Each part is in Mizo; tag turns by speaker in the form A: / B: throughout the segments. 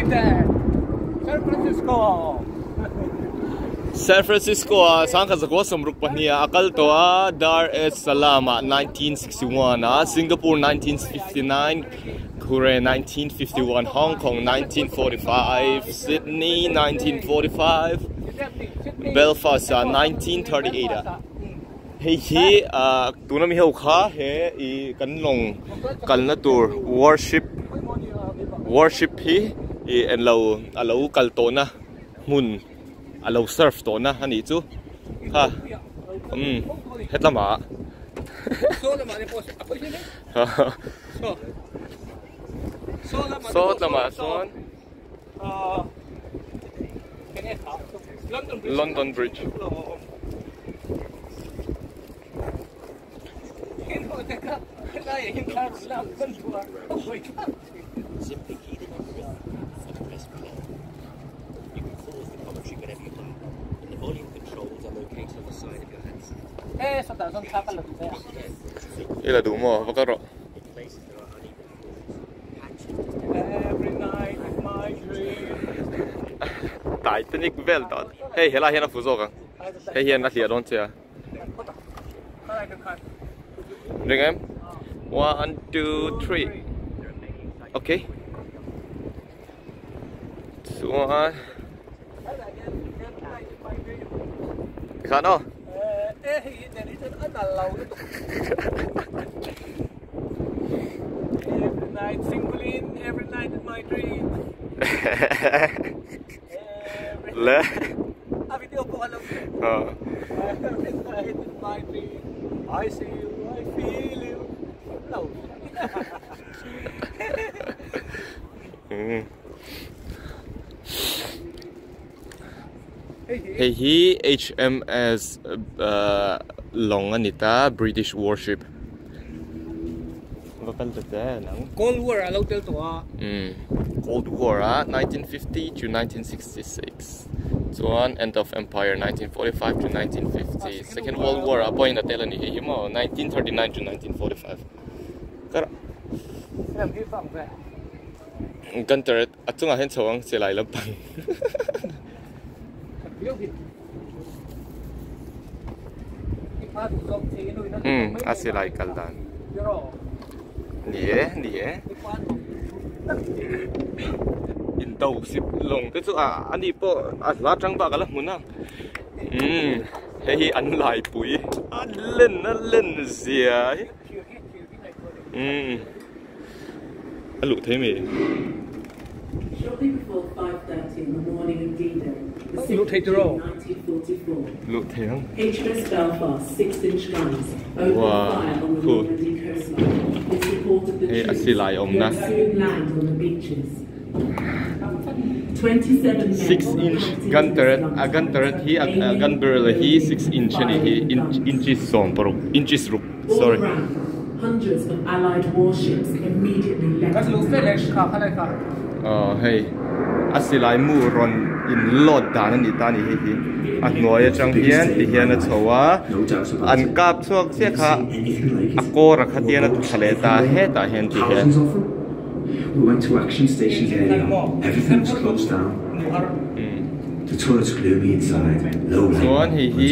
A: San Francisco.
B: San Francisco ah 1962 ah a kal tawh a, Dar es Salaam ah 1961 ah, Singapore 1959, Korea 1951, Hong Kong 1945, Sydney 1945, Belfast ah 1938 ah. Hei hi tuna mi ho kha he i kan lawng kalna tur warship warship hi i englo a lo kal tawhna hmun a lo serve tawhna a nih chu kha umm hetlamah saw lamah sawn. London Bridge. I la duh maw? Va ka rawh. Titanic vel tawh hei helai hian a fu zawk ang hei hian a hliah dawn che a ring em 1 2 3 okay chuan tikhan aw Le Hei hi HMS lawng a ni ta British warship va kal ta che nang
A: Cold War a lo tel tawh a
B: Cold War a 1950 to 1966 chuan end of empire 1945 to 1950 Second World War ah pawhin a tel a ni hei hi maw 1939 to 1945 kar Gunter a chungah hian chho ang che lai lampang. Umm a silai kal dan. Ni e ni e. In do sip lawng te chu a ani pawh a hla tang bak a la hmun a. Umm hei hi an laipui a len a len zia hi. Umm. A luh thei mai.
A: Luh thei tiraw?
B: Luh thei ang. Wow cool. Hei a silai awmna. 6 inch gun turret a gun turret hi a gun barrel hi 6 inch a nih hi inches 16 inches ruk. Sorry. Aw hei a silai mu rawn in load dan a nih ta a ni hei hi a hnuai atang hian ti hian a chho a an kap chhuak chiah kha a kawr a kha tian a tha leh ta hetah hian ti hian. Chuan hei hi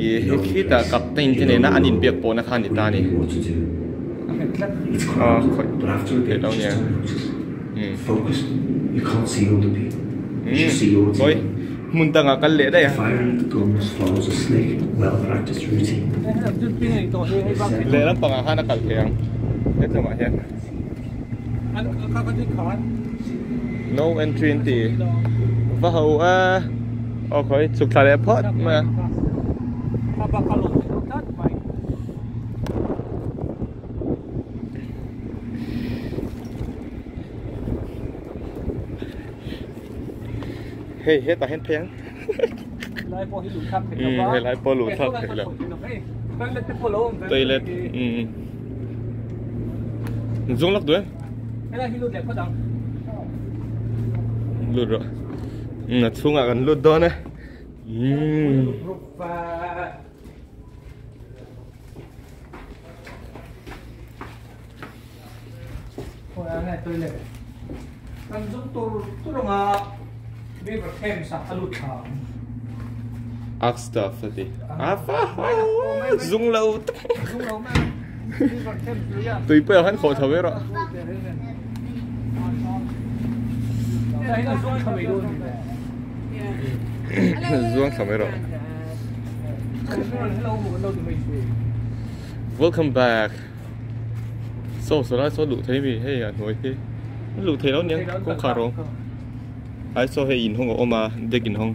B: ih he khitah captain te nena an inbiak pawhna kha a ni ta a ni. Aw khawih theih lo nia. Umm hawi hmun dangah kal leh daih a. Lehlam pangah khan a kal thei ang hetlangah hian. No entry an ti va ho a aw khawi chhuk thla leh phawt mai a. Hei hetah hian phei ang. Umm helai pawh luh thlak theih loh. Toilet umm zung lak duh em? Lut rawh. Umm a chhungah kan lut dawn e. Umm.
A: tur tur anga River Thames ah a lut thla ang.
B: Agstaff a ti. A fa zung lo tak.
A: Zung lo mai a. River Thames lui a.
B: Tui pawh khan khawh chho ve rawh.
A: Zuang thla mai dawn ni.
B: Zuang thla mai rawh. Welcome back. Saw saw lai saw luh thei mi hei a hnuai hi luh thei lo nia kawngkhar awm ai saw hei inhawng a awm a deck inhawng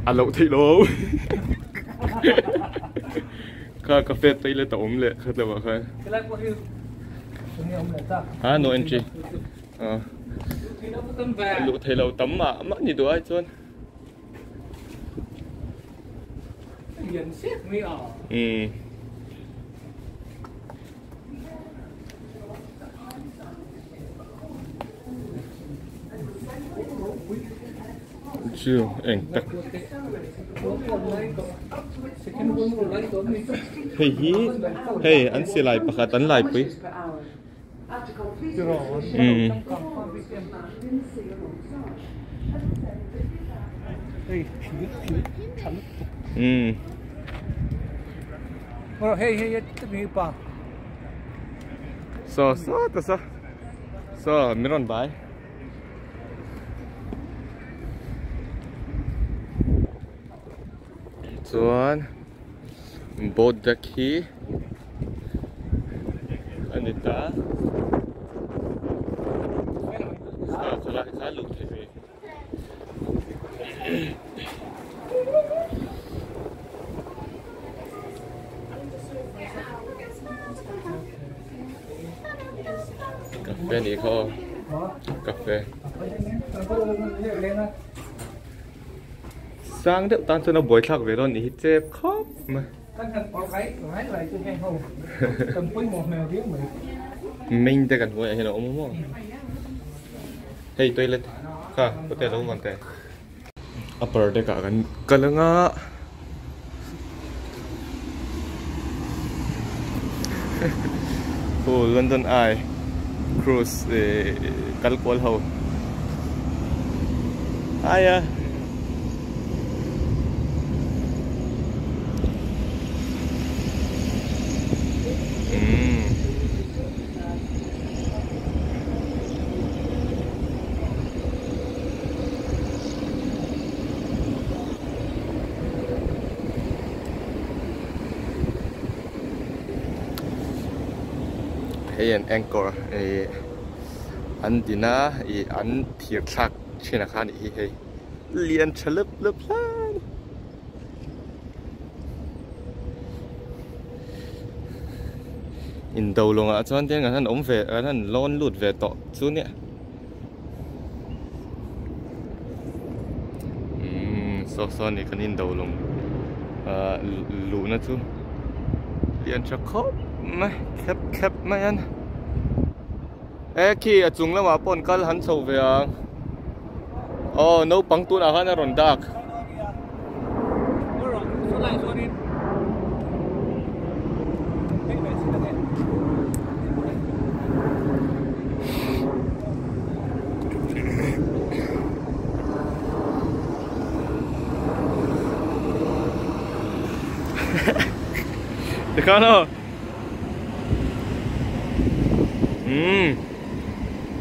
B: a loh theih lo kha cafe toilet a awm leh khat lo ah khan ha no entry luh theih lo tam mah mah ni duh ai chuan. Umm. Chu eng tak hei hi hei an silai pakhat an laipui. Umm. Umm. Saw saw ta saw. Saw min rawn bai. Chuan boat deck hi a ni ta ah khawlai kha luh theih ve cafe nih kha aw cafe. Sang deuh tan chuan a buai thlak ve dawn nih hi chep khawp mai. Main te kan hmuh ah hian a awm maw hei toilet kha hotel a awm ang teh upper deck ah kan kal anga khu London Eye cruise eh kal kual ho aia. Hei an anchor ih an din a ih an thir thlak thin a kha a nih hi hei lian tha lup lup hle a ni. Indo lawngah chuan te kan han awm ve kan han lawn lut ve tawh chu nia. Umm saw saw a ni kan indo lawng ah luhna chu lian tha khawp mai thlep thlep mai a ni e khi a chung lamah pawh an kal han chho ve ang aw naupang tunah khan a rawn dak. Tikhan aw. Umm.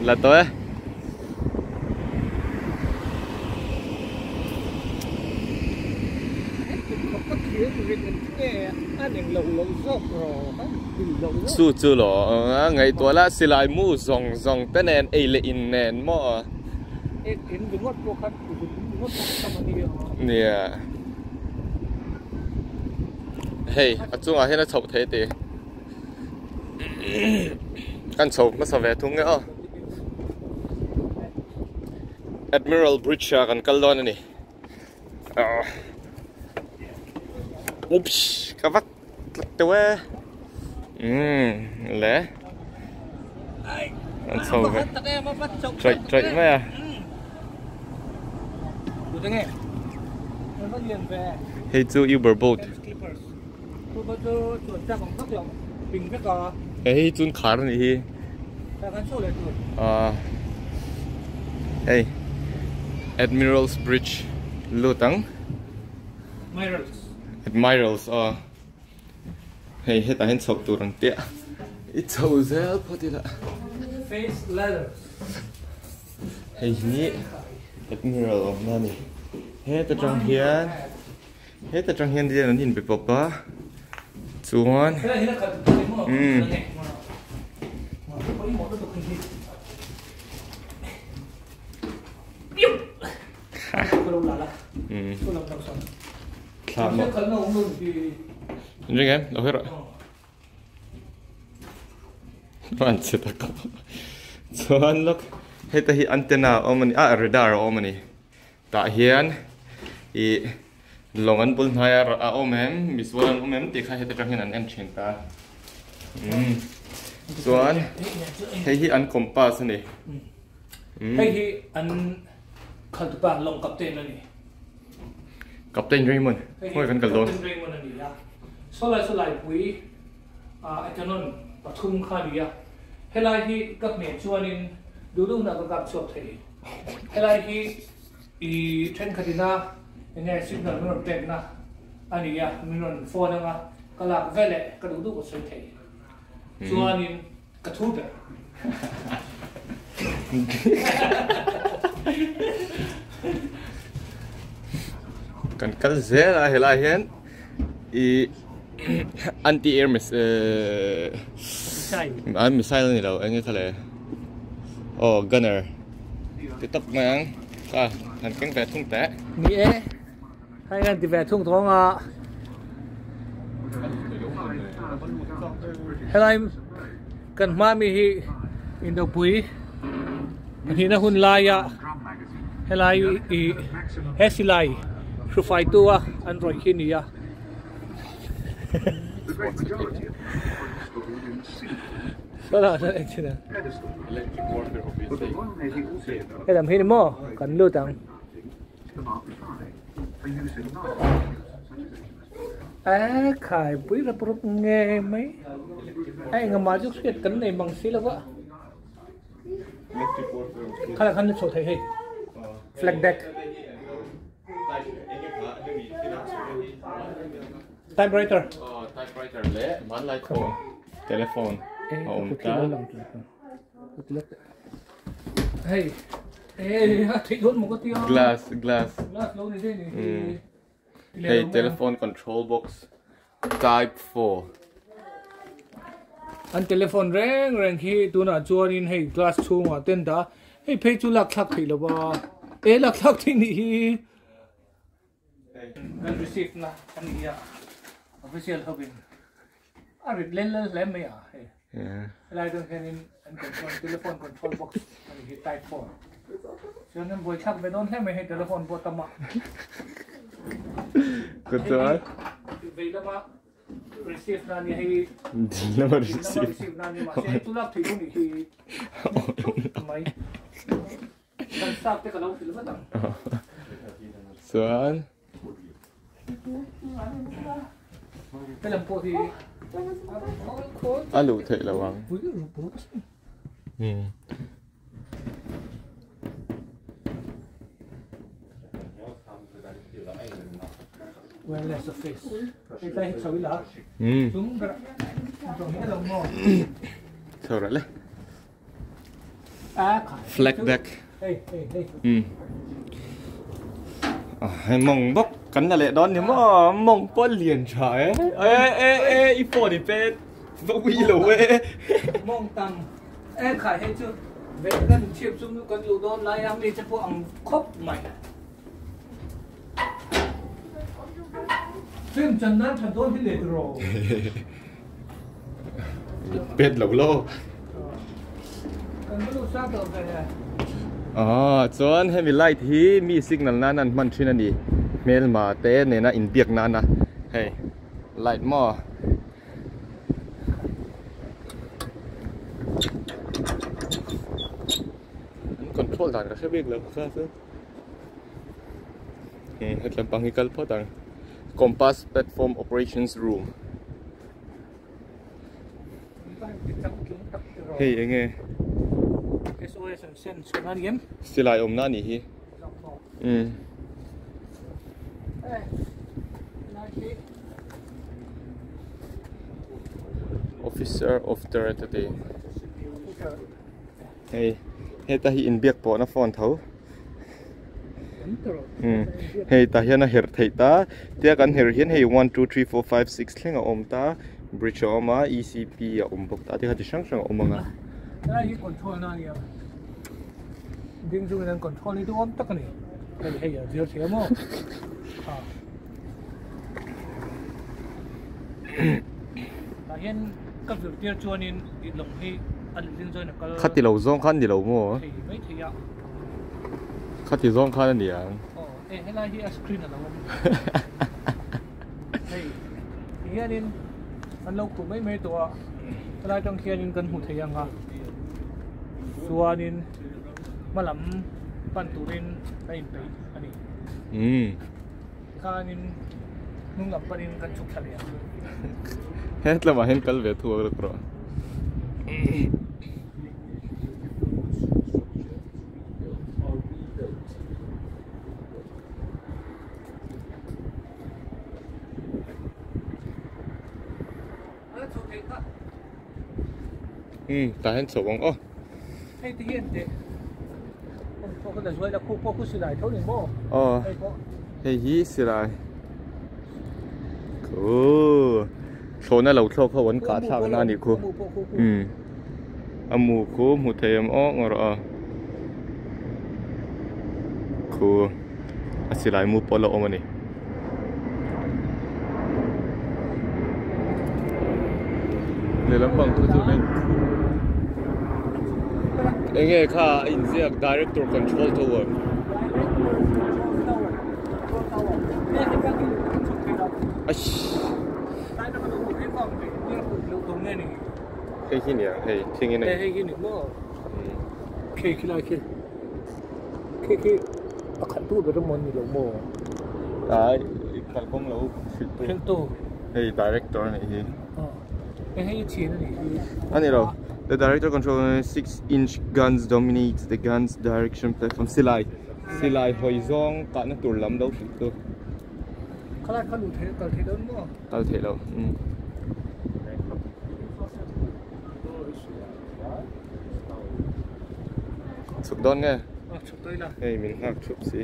B: La tawh e. Chu chu lo ngaihtuah la silai mu zawng zawng te nen ei leh in nen maw. Nia. Hei a chungah hian a chhoh thei tih. Kan chho hmasa ve thung nge aw. Admiral Bridge ah kan kal dawn a ni. Oops ka vat tlat deuh e. Umm le. An chho ve. Traih traih mai a. Hei chu Uber boat.
A: ping vek a.
B: Hei hi chun khar a nih hi.
A: Tah kan chho leh tur.
B: Ahh hei Admirals Bridge lut ang.
A: Admirals.
B: Admirals aw. Hei hetah hian chhoh tur ang tia i chho zel phawt ila.
A: Face ladders.
B: Hei hi Admiral awmna a ni. Heta tang hian heta tang hian dian an inbe pawp a chuan umm. Umm. Thla maw? Ring em? Lo her An che tak Chuan lawk heta hi antenna a awm a ni ah radar a awm a ni tah hian ih lawng an bul hnai a a awm em misual an awm em tih kha heta tang hian an en thin ta umm chuan hei hi an compass a ni
A: umm hei hi an Khaltupa lawng captain a ni.
B: Captain Raymond, khawi kan kal dawn?
A: Captain Raymond a ni a. Sawlai sawlai pui Etanon pathum kha a ni a. Helai hi ka hmeh chuanin duh duh hunah ka kap chhuak thei. Helai hi i thenkhatina enge signal min rawn pekna a ni a, min rawn phone anga ka lak veleh ka duh duh ka sawi thei. Chuanin Ka thu ber.
B: Kan kal zel a helai hian i anti air missile a ni lo eng nge kha le aw gunner ti tawp mai ang ka han keng ve thung teh.
A: Ni e. Hei kan ti ve thung thawng a. Helai kan hma mi hi indopui pahnihna hun laia helai i he silai hrufaitu a an rawih khi a ni a. Helam hi ni maw kan lut ang. A khai pui rap rap nge mai a engah chu hriat kan nei mang si lo va khalai khan chho thei hei flag deck typewriter
B: typewriter leh hmanlai khaw telephone a awm ta.
A: Hei eh a theih dawn maw ka tia
B: glass glass
A: glass lo ni daih ni hi
B: hei telephone control box type 4
A: an telephone reng reng hi tunah chuanin hei glass chhungah ten dah hei phei chu lak thlak theih lova e lak thlak theih nih hi kan receive na a ni a official hovin a rit lel lel hle mai a hei helai dawn hianin an control telephone control box a ni hi type 4 chuan an buai thlak ve dawn hle mai hei telephone pawh tam a
B: Kuchuan
A: vei lama receive na ni hei
B: ding lama receive
A: receive na ni mahse hei chu lak thei ni hi mai kan sap te ka lo hrilh vat ang
B: chuan
A: Helam pawh hi
B: a luh theih loh ang. Chho rawh le. Flag deck. Hei mawng bawk kan la leh dawn ni maw mawng pawh a lian tha e e e e i phone i pet va ui lo e
A: mawng tam e khai hei chu ve kan chhiap chu kan luh dawn lai a mi te pawh ang khawp mai film chan nan tha dawn hi le tiraw
B: Pet lo lo.
A: Kan va lut sang tawh ve le.
B: Ah, chuan hemi light hi mi signal nan an hman thin a ni. Hmelma te nena inbiak nana hei light maw. An control dan ka hre bik lo kha chu. Hetlam pang hi kal phawt ang. Compass platform operations room. Hei enge?
A: SOS an send chhuah na ani em?
B: Silai awmna anih hi. Umm. Officer of turret a ti. Hei heta hi inbiak pawhna phone tho. Umm hei tah hian a herh theih ta tia kan herh hian hei one two three four five six thleng a awm ta bridge a awm a E C P a awm bawk ta tikha chi hrang hrang a awm ang a.
A: Helai hi control na ania ding chungin an control hi duhawm tak a ni hei hei a zir thei a maw ha tah hian ka zirtir chuanin i lawng hi a letling zawin a kal
B: Khati lo zawng khan ni lo maw?
A: Thei mai thei a.
B: Khati zawng khan a ni ang.
A: Aw, e helai hi a screen a lo awm. Hei, ti hianin an lo khuh mai mai tawh a, helai atang khianin kan hmu thei ang a. Chuanin hma lam pan turin a inpeih a ni.
B: Umm.
A: Tikhanin hnung lam panin kan chhuk thla leh ang.
B: Hetlamah hian kal ve thuak rawk rawh. Umm tah hian chho ang aw.
A: Hei ti hian teh pawh ka zuai la khu pawh khu silai tho ni maw?
B: Aw hei hi silai khu thlawhna lo thlawk ho an kah thlak na a nih khu umm a mu khu hmu thei awm awk rawh a khu a silai mu pawh a la awm a ni. Lehlam pang thu chu eng enge kha a inziak director control tower eish hei hi nia hei thing in
A: hei hi ni maw khi khi lai khi khi khi a khalh tu ber emaw ni lo maw
B: ai kalkawng lo hrilh tu
A: hrilh tu
B: hei director a nih hi
A: hei hei chhin a nih hi
B: a ni lo the director control 6 inch guns dominates the guns direction platform silai silai hawi zawng kahna tur lam lo hrilh tu
A: khalai kha luh theih kal theih dawn maw
B: kal theih lo um Chhuk dawn nge?
A: Aw chhuk dawn ila.
B: Hei min nghak thup si.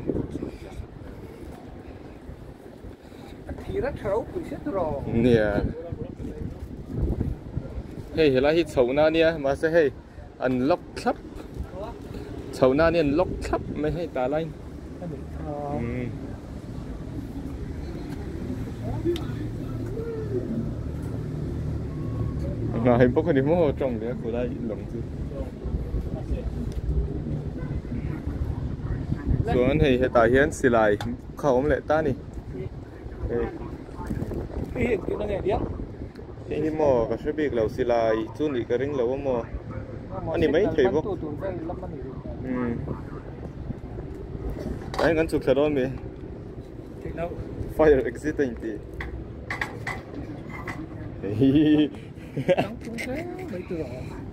A: A thir a tha ropui hret rawh.
B: Nia. Hei helai hi chhohna ania mahse hei an lock thlap. Chhohna ania an lock thlap mai hei tah laiin. Umm. Ngai bawk a ni maw tawng leh a khulai lawng chu. Chuan hei hetah hian silai kha a awm leh ta a ni. Hei. Hei hi maw ka hre bik lo silai chu nih ka ring lo a maw a ni maithei bawk. Umm. Tah hian kan chhuk thla dawn mi. Fire exit a inti.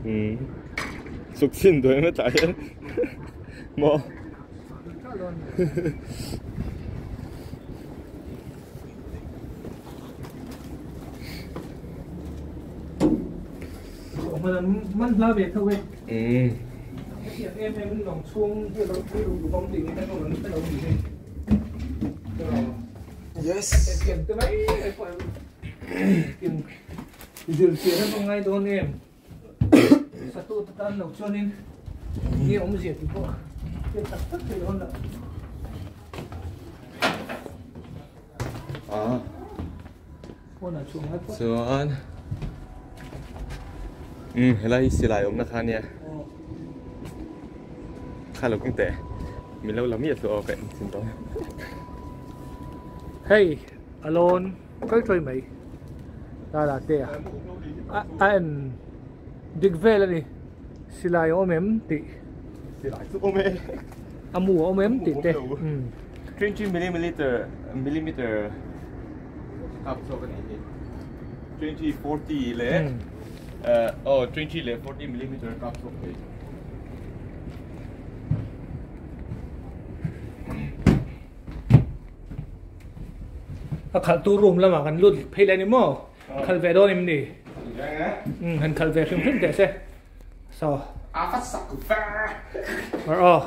B: Umm. Chhuk chhin dawn em tah hian. Maw.
A: Man hla ve tho e.
B: Umm.
A: Hetiang em em lawng chhung hi lo thil duh bawm tih hi kan hre lo ni hei.
B: Yes.
A: Hetiang te mai mai pawh in zirchian a va ngai dawn em. Satu te tan lo chuanin nge awmzia tih pawh hriat tak tak theih dawn lo.
B: Ah. Chuan umm helai hi silai awmna kha ania kha lo kawng teh min lo la miah suh aw ka en chin dawn
A: hei a lawn kal tawi mai lala te a a en dik vel ani silai a awm em tih
B: silai chu awm e
A: a mu a awm em tih te
B: 20 millimeter millimeter Kap chhuak a nih hi. 2040 leh Aw 20 leh 40 millimeter a kap chhuak thei.
A: A khalh tu room lamah kan lut phei leh a ni maw? Khalh ve dawn em ni? Um han khalh ve hrim hrim teh se. So.
B: A va sak ve.
A: Mar aw.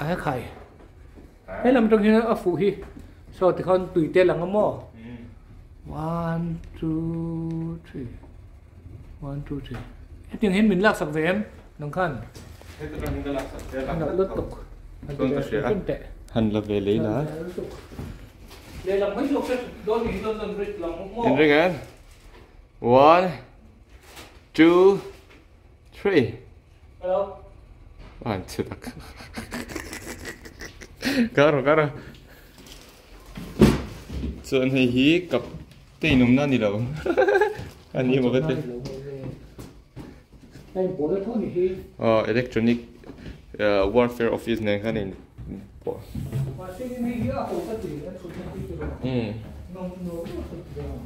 A: A he khai. He lam tang hian a fuh hi. So tikhan tui te lang a maw? 1 2 3 1 2 3 Hetiang hian min laksak ve em? Nang khan.
B: Heti tang hian ka laksak ve
A: a. Nalh lutuk. Han ti ve hrim hrim teh.
B: Han la ve lei la.
A: Lehlam mai zawk se dawn ni hi London Bridge lang maw?
B: Inring em? 1 2 3
A: Hello.
B: An chhe tak. Kar kar. Chuan hei hi kap te in awmna ni lo. Ani maw ka ti.
A: Hei ball a tho ni hi.
B: Aw electronic warfare office nen khan in pawh.
A: Mahse in hei hi a ho ka ti an chhut na hi chu.
B: Um.
A: Nawm nuam lutuk zawng.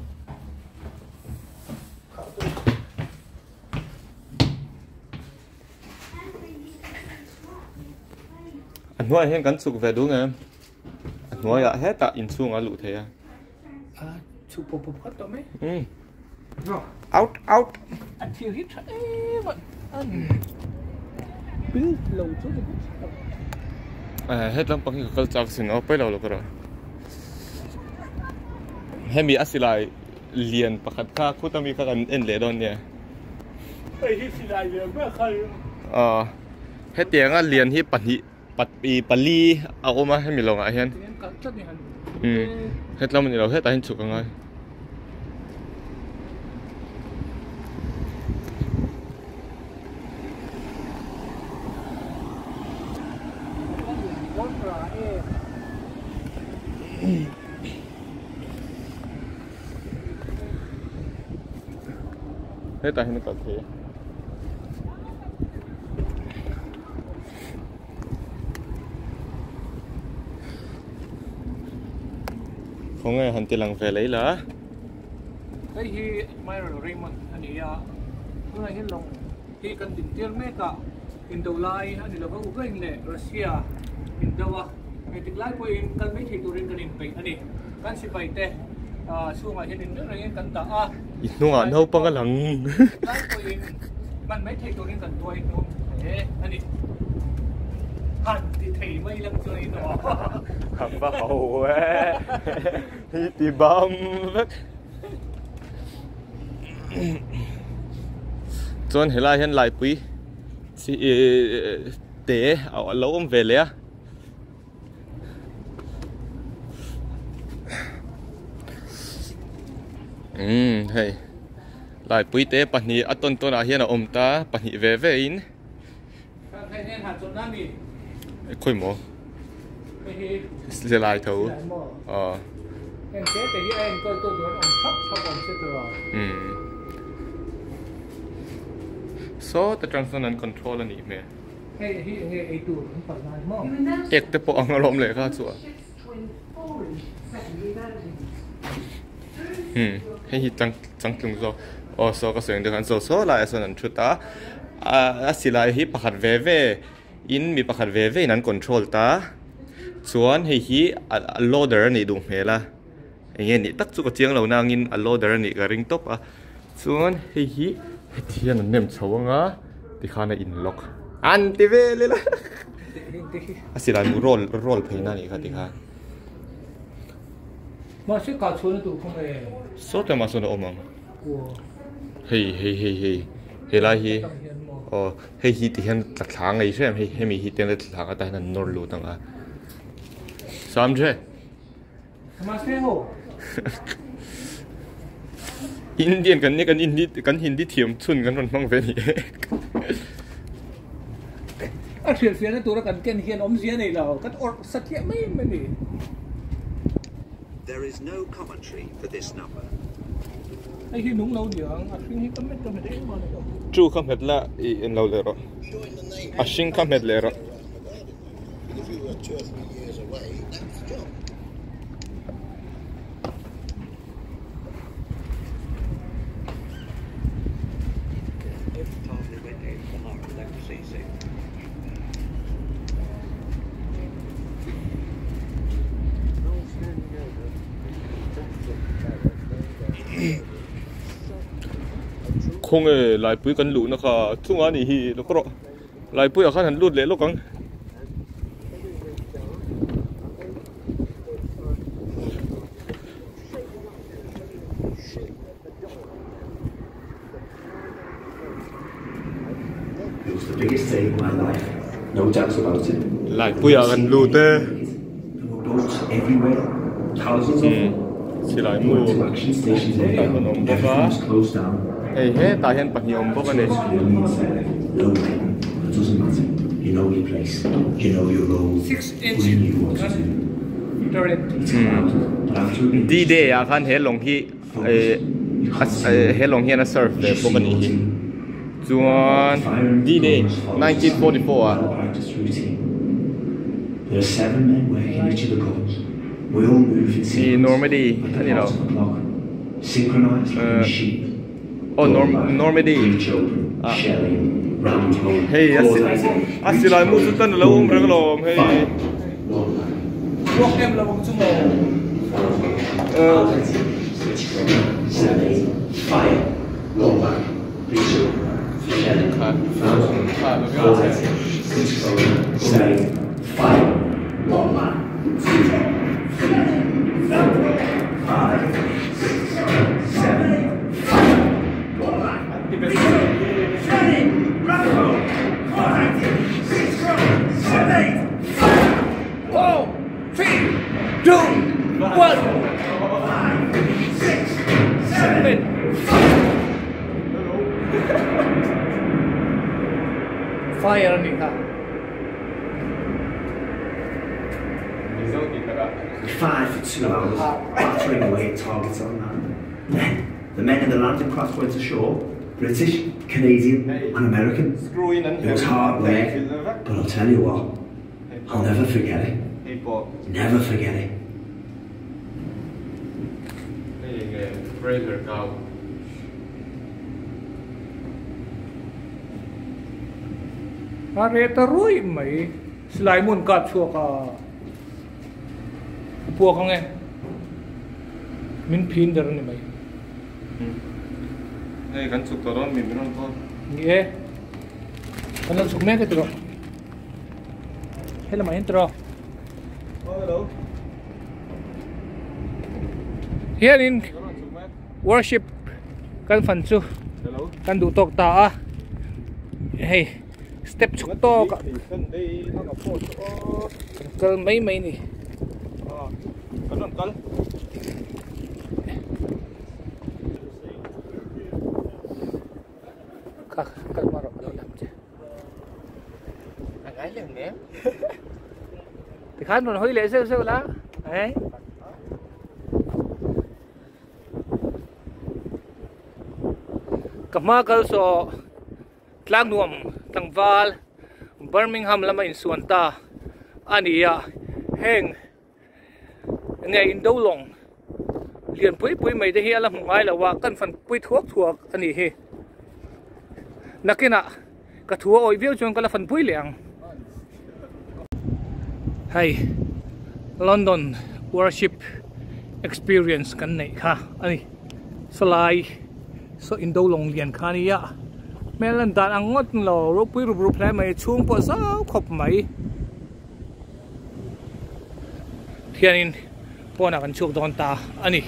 B: A hnuaiah hian kan chhuk ve dun em? A hnuaiah hetah inchhung a luh theih a.
A: A chhuk pawp pawp khat tawh mai.
B: Um. Out out.
A: A thil hi tha em a. An build lo chu ni bawk si lo.
B: Eh het lampang hi ka kal chak sin aw pawi lo lo ka rawh. Hemi a silai lian pakhat kha khuta mi kha kan en leh dawn nia.
A: Hei hi silai lian ber kha a ni.
B: Aw hetianga lian hi pahnih pat pali a awm a hemi lawngah hian. Umm hetlam a ni lo hetah hian chhuk a ngai. Hetah hian a kal thei a. Khawnge han ti lang ve lei la.
A: Hei hi Admiral Raymond a ni a, tunah hian lawng hi kan din tir mek a, indo lai a ni lova Ukraine leh Russia indo a, engtik lai pawhin kal mai thei turin kan inpeih a ni. Kan sipai te chhungah hian in reng rengin kan dah a.
B: I hnungah naupang a lang.
A: Lai pawhin hman mai thei turin kan tuai hnung hle a ni. Han ti thei mai lang chuan in aw.
B: Ka va ho e. Hi ti bam vek. Chuan helai hian laipui chi te a lo awm ve leh a. Umm hei laipui te pahnih a tawn tawn ah hian a awm ta pahnih ve ve in khawi maw silai tho aw umm saw ta tang sawn an control a nih hmel.
A: Hei hi enge ei tur an palh lai maw?
B: Ek te pawh ang alawm leh kha chu a. Hmm hei hi chang changtlung zawk aw saw ka sawi ang deuh khan saw saw laiah sawn an thut a a silai hi pakhat ve ve in mi pakhat ve ve in an control ta chuan hei hi a loader a nih duh hmel a enge nih tak chu ka chiang lo nangin a loader a nih ka ring tawp a. Chuan hei hi heti hian an nem chho ang a tikhan a in lock an ti vel ila a silai mu roll roll phei na nih kha tikhan
A: mahse kah chhuah na tur kha nge
B: saw tlem ah sawn a awm ang hei hei hei hei helai hi aw hei hi ti hian tla thla ngei hrem hei hemi hi tiang tla thla atan hian an nawr lut ang a samdre. Indian kan nia kan Hindi kan Hindi thiam chhun kan rawn hmang ve ni e.
A: A hrilhfiahna tura kan ken hian awmzia nei lo, kan awrh satliah mai mai a ni.
C: There is no commentary for this number.
A: Hei hi nung lo niang, a hring hi ka met ka met engmah a ni lo.
B: Chu kha hmet la i en lo leh rawh. A hring kha hmet leh rawh. Khawnge laipui kan luhna kha chungah a nih hi lawk rawh laipuiah khan han lut leh lawk ang. Laipuiah kan lut e. Silai mu tam tak an awm bawk a. Hei hetah hian pahnih a awm bawk a ni. D-day ah khan he lawng hi he lawng hian a serve ve bawk a nih hi chuan D-day 1944 ah hi Normandy a ni lo aw Normandy ah hei a silai mu chu tan a lo awm reng alawm hei.
A: Ruak em lo ang chu maw? Four, three, two, one, five, six, seven. Fire a nih kha.
D: I'll never forget it. Never forget it.
B: Hei enge pressure kau.
A: A reh ta ruih mai. Silai hmun kap chhuak a puak ang e. Min phin der a ni mai.
B: Hei kan chhuk tawh dawn mi min rawn call.
A: Ni e. Kan lo chhuk mek e tiraw. Helamah hian tiraw.
B: Hello.
A: Hianin worship kan fan chu kan duh tawk ta a. Hei step chhuk tawk ah kan kal mai mai ni.
B: Kan rawn kal.
A: Kha kal hma rawh ka lo lam che.
B: A ngai lem nen.
A: Tikhan rawn hawi leh zeuh zeuh la. Ei. Ka hma kal saw tlangnuam tlangval Birmingham lama insuan ta a ni a. Heng nge indo lawng lian pui pui mai te hi a la hmu ngai lo a kan fan pui thuak thuak a nih hi nakinah ka thu a awih viau chuan ka la fan pui leh ang hei London worship experience kan neih kha a ni sawlai saw indo lawng lian kha a nia hmel lan dan ang ngawt lo ropui rup rup hle mai chhung pawh zau khawp mai. Hianin pawnah kan chhuak dawn ta a ni.